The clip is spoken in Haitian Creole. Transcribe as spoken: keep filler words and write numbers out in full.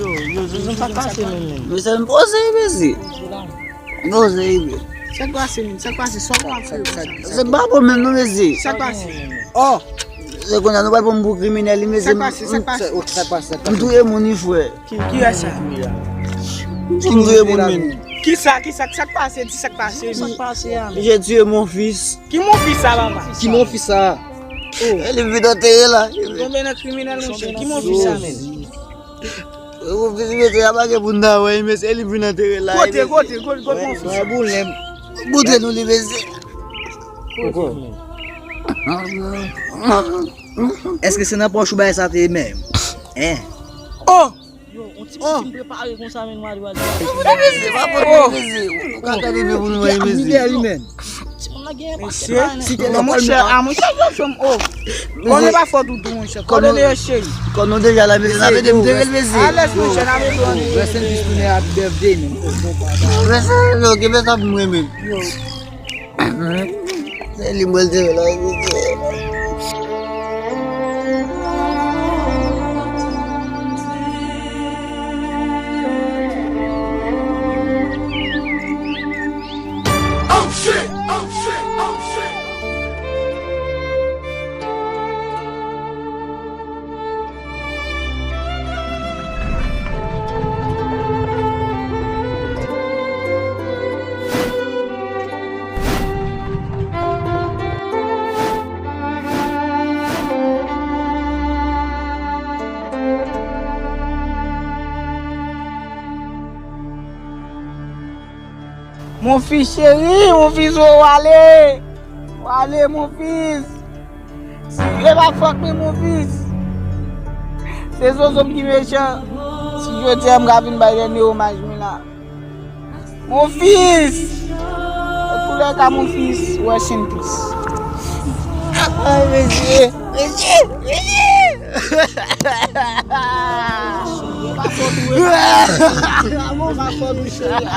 Yo, yo, Zozo, sa k pase menm, menm? Mesye, m poze, mesye. M poze, mesye. Sa k pase, menm? Sa k pase? Sa w ap fè, sa k pase? Se pa bon menm, non, mesye. Sa k pase? Oh! Se kounye a nou pral pran m pou kriminèl, mesye. Sa k pase? Sa k pase? M touye moun, wi, frè. Ki, ki sa? M touye moun, menm. Ki sa, ki sa, sa k pase? Di sa k pase, menm. Sa k pase a, menm? J'ai tué mon fils. Ki mon fils sa, papa? Ki mon fils sa? Oh. E li vin antere la. Tonbe nan kriminèl, monchè. Ki mon fils sa, menm? Ou vin mete a bagay pou n ta wè, mesye, li vin antere la. Kote, kote, kote, kote mon fils? Wè, boulèm. Boute nou li, mesye. Kote, menm? Èske se nan pòch ou bagay sa te ye menm? Hein? Oh! Yo, on ti piti m prepare konsa, menm, mwen al, al. Mesye, pa pran mesye. Ou ka tande men pou nou wè, mesye. Mesye, si te nan monchè, a, monchè, yo, chom, oh. Konnen pa fòt ou tou, monchè. Konnen de cheri. Konnen deja la, mesye, n ap ede m tere l, mesye. Alèz, monchè, n ap ede w. Rest in peace pou nèg ap bèv de menm. Mesye, yo, gen bèt ap mwen menm. Se li mwen te la, mesye. Mon fils chéri, mon fils, oh, w ale. W ale, mon fils. Si Dye pa fòk mwen, mon fils. Se Zozo m ki mechan. Si jodi a m ka vin bay dènye omaj mwen la. Mon fils. An tou lè ka, mon fils, rest in peace. Ay, mesye, mesye, mesye. Ou pa fòt ou, e pa fòt ou, cheri.